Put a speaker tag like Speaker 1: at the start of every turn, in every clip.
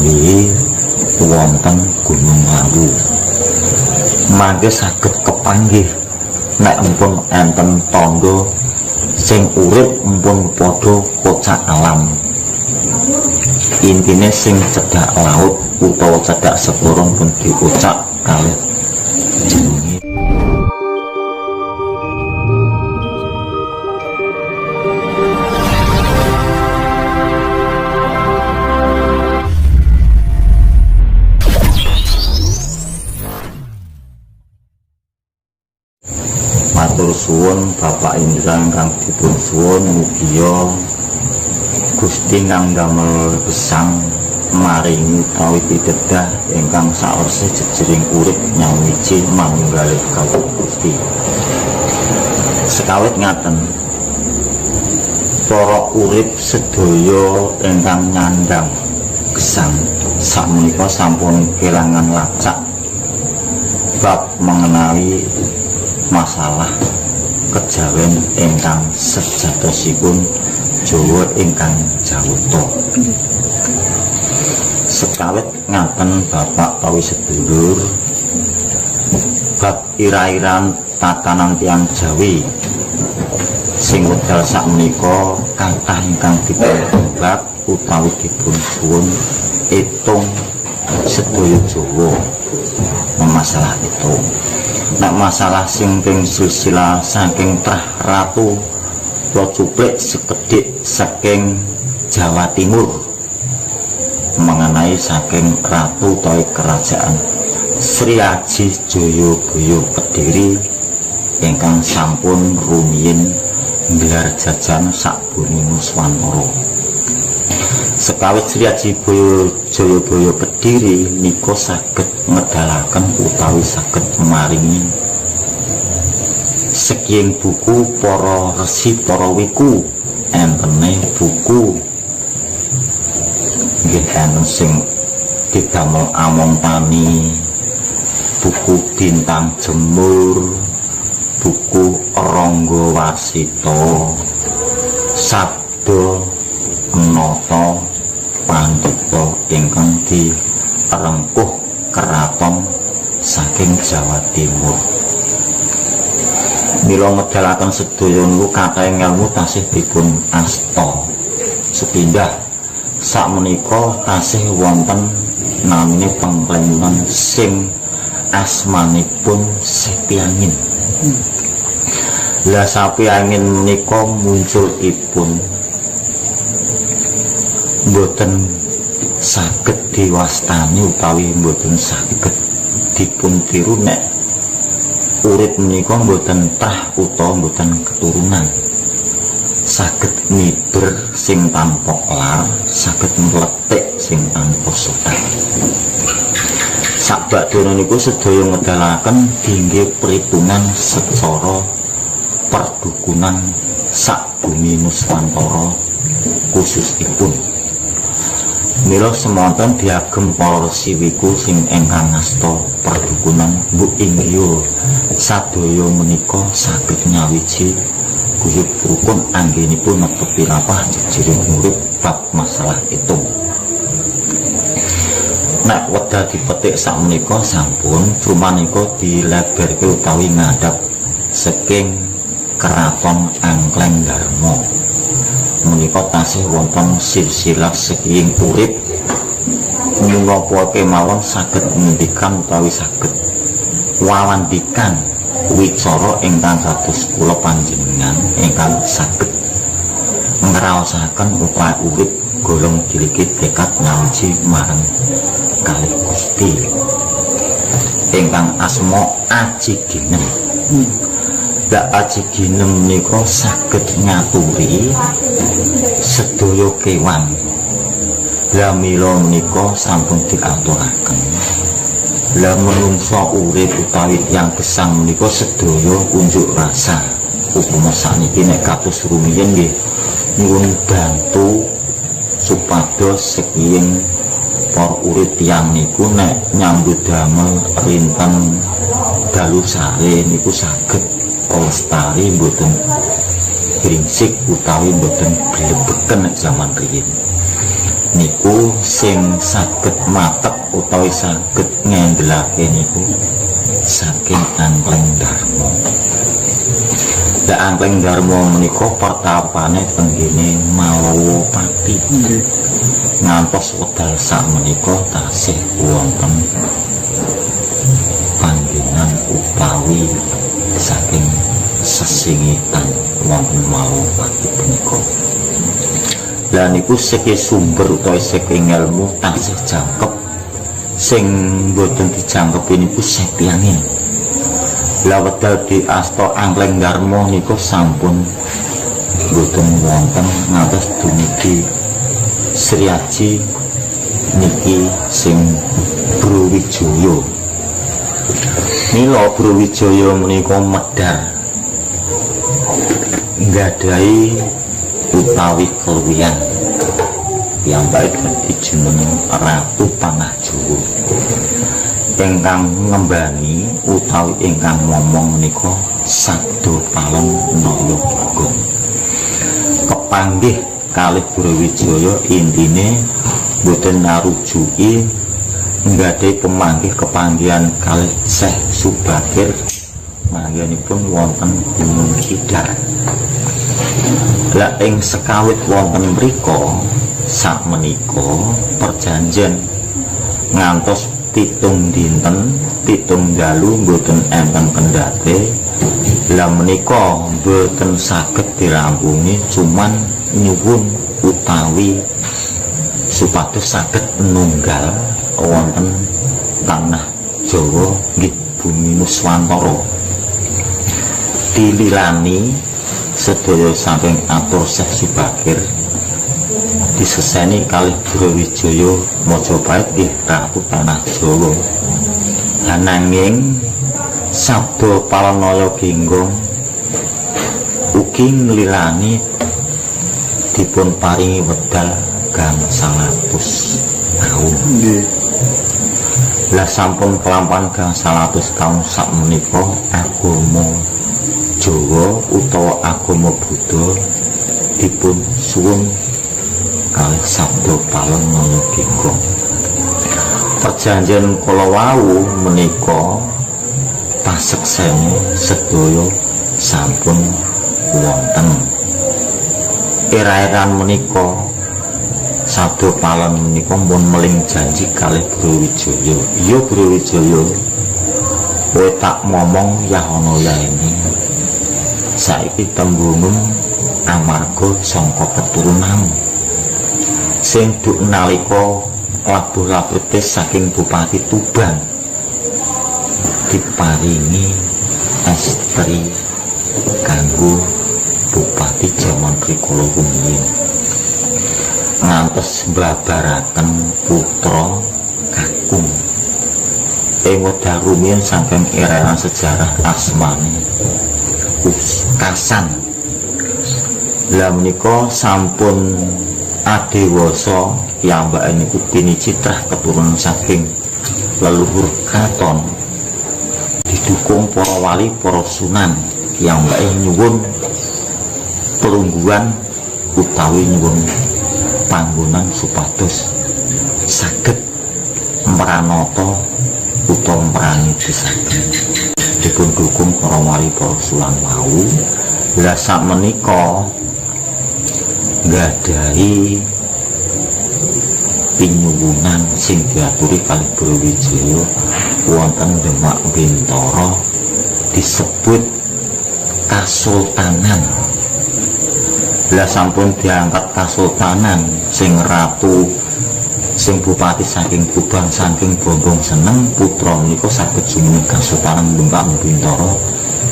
Speaker 1: panganggihi wonten Gunung Lawu. Mangke saged kepanggih nek empun enten tandha sing urip empun padha kocak alam. Intine sing cedhak laut utawa cedhak segara pun diucap kalih jenenge. Matur suwun Bapak Indra ingkang dipun suwun, mugia Gusti kang damel gesang maringi utawi pitedah ingkang sawerse jejering urip nyawiji manunggalih kawula Gusti. Sekawit ngaten, para urip sedaya ingkang nyandang gesang sakmenika sampun kelangan lacak bab mengenai masalah kejawen ingkang sejatosipun Jawa ingkang Jawata. Sekawit ngaten Bapak utawi sedulur, bab ira-iran tatanan tiyang Jawi sing wekdal sakmenika kathah ingkang dipun bab utawi dipun suwun etung sedaya Jawa masalah itu. Nek masalah sing ping silsilah saking trah ratu kula cuplik sekedhik saking Jawa Timur mengenai saking ratu utawi kerajaan Sri Aji Jayabaya Kediri ingkang sampun rumiyin nggelar jajan sakbumi Nuswantara. Sekawit Sri Aji Jayabaya Kediri nika saged ngedalaken utawi saged maringi sekiying buku para resi para wiku, entene buku nggih enten sing didamel Among Tani, buku Bintang Jemur, buku Rangga Warsita, Sabda Nata Pandita ingkang direngkuh keraton saking Jawa Timur. Mila ngedalaken sedaya niku kathah ngelmu tasih dipun asta. Sepindah sakmenika tasih wonten namine pengklemunan sing asmanipun Sapi Angin. Lah sapi angin menika munculipun mboten saged diwastani utawi mboten saged dipun tiru nek urip menika mboten trah utawa mboten keturunan. Saged miber sing tanpa kelar, saged mletik sing tanpa sotan. Sakbakdana niku sedaya ngedalaken dingge perhitungan secara perdukunan sak bumi Nuswantara khususipun. Mila semonten diagem para resi wiku sing ingkang ngasta perdukunan mbuk inggih sadaya menika saged nyawiji guyub rukun anggenipun netepi rapah jejering urip bab masalah itu. Nek wedal dipetik sakmenika sampun cumanika dileberke utawi ngadhap saking Keraton Angkleng Darma. Menika tasih wonten silsilah sekiying urip menapa kemawon saged ngendikan utawi saged wawandikan wicara ingkang kados kula panjenengan ingkang saged ngraosaken upaya urip golong diliki tekad nyawiji marang kalih Gusti ingkang asma Aji Ginem. Lah Aji Ginem menika saged ngaturi sedaya kewan. Lah mila menika sampun diaturaken. Lah menungsa urip utawi tiyang gesang menika sedaya unjuk rasa. Upama sakniki nek kados rumiyin nggih nyuwun bantu supados sekiying para urip tiyang niku nek nyambut damel rinten dalu sare niku saged lestari mboten gringsik utawi mboten blebeken nek zaman riyin. Niku sing saged matek utawi saged ngendelake niku saking Angkleng Darma. Lah, Angkleng Darma menika pertapane tenggene Malowopati. Ngantos wekdal sakmenika tasih wonten panggenan utawi saking sesingitan wonten Malowopati punika. Lah, niku seke sumber utawi seke ngelmu tasih jangkep, sing boten dijangkepi niku setiangin. Lah, wekdal diasta Angkleng Darma niku sampun boten wonten ngantos dumugi Sri Aji niki sing Brawijaya. Mila Brawijaya menika medhar nggadahi utawi keluwihan piyambake dadi jeneng Ratu Tanah Jawa. Ingkang ngembani utawi ingkang momong menika Sabda Palon Naya Genggong. Kepanggih kalih Brawijaya, intine boten ngarujuki nggadahi pemanggih kepanggihan kalih Syekh Subakir, manggenipun wonten Gunung Tidar. Lah, ing sekawit wonten mriku sakmenika perjanjian ngantos 7 dinten 7 dalu mboten enten kendhate. Lah, menika mboten saged dirampungi, cuman nyuwun utawi supados saged nunggal wonten tanah Jawa, nggih bumi Nuswantara. Dililani sedaya saking atur Syekh Subakir, diseseni kalih Brawijaya Majapahit, nggih Ratu Tanah Jawa. Ananging Sabda Palon Naya Genggong ugi nglilani dipun paringi wedal gangsal atus taun. Lah, sampun kelampahan gangsal atus taun sakmenika agama Jawa utawa agama Buddha dipun suwun kalih Sabda Palon Naya Genggong. Perjanjian kala wau menika paseksene sedaya sampun wonten. Era-eran menika Sabda Palon menika pun meling janji kalih Brawijaya. "Iya Brawijaya, kowe tak momong ya ana yaene. Saiki tembungem amarga sangka keturunanmu. Sing duk nalika labuh labete saking Bupati Tuban diparingi estri kanggo bupati jaman rikala rumiyin ngantos mbabaraken putra kakung ing wekdal rumiyin saking era sejarah asmane Kasan. Lah, menika sampun adewasa, piyambake niku pinicitrah keturunan saking leluhur kraton, didukung para wali, para sunan, piyambake nyuwun pelungguhan utawi nyuwun panggonan supados saged mranata utawa merangi desaken, dipun dukung para wali, para sunan wau. Lah, sakmenika nggadahi pinyuwunan sing diaturi kalih Brawijaya wonten Demak Bintara disebut Kasultanan. Lah, sampun diangkat Kasultanan, sing ratu, sing bupati saking Tuban saking Bombong seneng putra menika saged jumeneng Kasultanan Demak Bintara,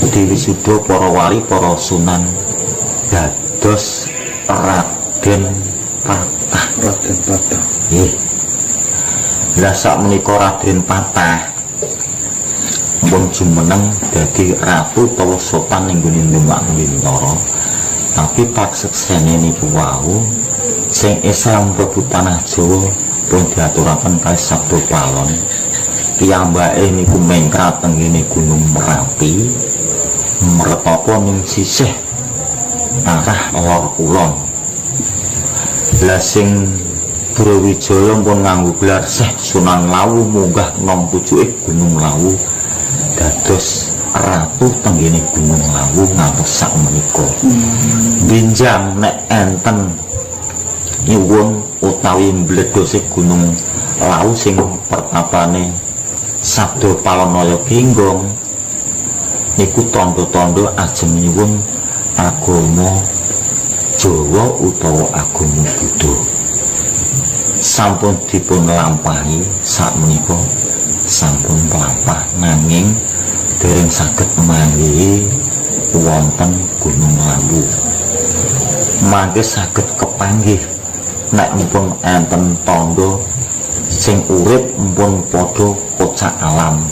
Speaker 1: diwisuda para wali, para sunan, dados Raden Patah.
Speaker 2: Raden Patah.
Speaker 1: Nggih. Lah, sakmenika Raden Patah pun jumeneng dadi ratu utawa sultan ning nggone Demak Bintara. Tapi paseksene niku wau sing Islam mlebu tanah Jawa pun diaturaken kalih Sabda Palon. Piyambake niku mengkrat teng nggene Gunung Merapi, mretapa ning sisih arah lor kulon. Lah, sing Brawijaya pun nganggo gelar Syekh Sunan Lawu munggah nang pucuke Gunung Lawu dados ratu tenggene Gunung Lawu ngantos sakmenika. Benjang nek enten nyuwun utawi mbledhose Gunung Lawu sing pertapane Sabda Palonaya Genggong niku tandha-tandha ajeng nyuwun agama Jawa utawa agama Buddha. Sampun dipun lampahi sakmenika, sampun lampah nanging dereng saged manggihi wonten Gunung Lawu. Mangke saged kepanggih nek pun enten tandha sing urip pun padha kocak alam.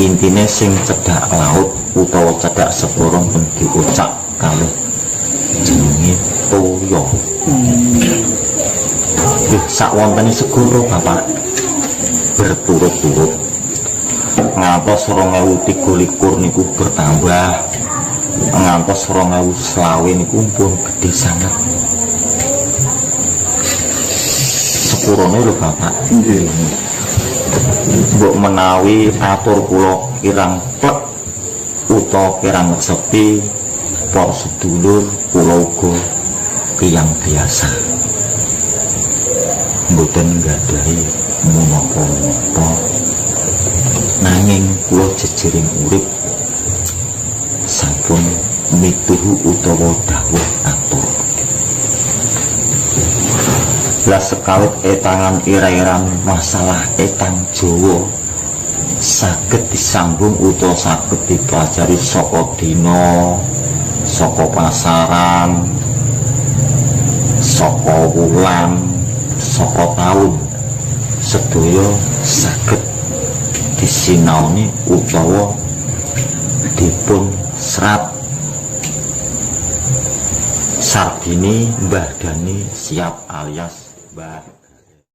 Speaker 1: Intine sing cedhak laut utawa cedhak segara pun diucap kalih jenenge toya. Nggih, sak wontene segara Bapak berturut-turut ngantos 2023 niku bertambah, ngantos 2020 niku pun gedhe sanget. Sepurone lho Bapak.
Speaker 2: Nggih.
Speaker 1: Mbok menawi atur kula kirang plek utawa kirang sepi para sedulur, kula uga tiyang biasa. Mboten nggadahi menapa-menapa, nanging kula jejering urip sampun mituhu utawa dawuh atur. Lah sekawit etangan ira-iran masalah etang Jawa saged disambung utawa saged dipelajari saka dina, saka pasaran, saka wulan, saka taun, sedaya saged disinaoni utawa dipun serat. Sardini Mbah Dani siap alias Mbah.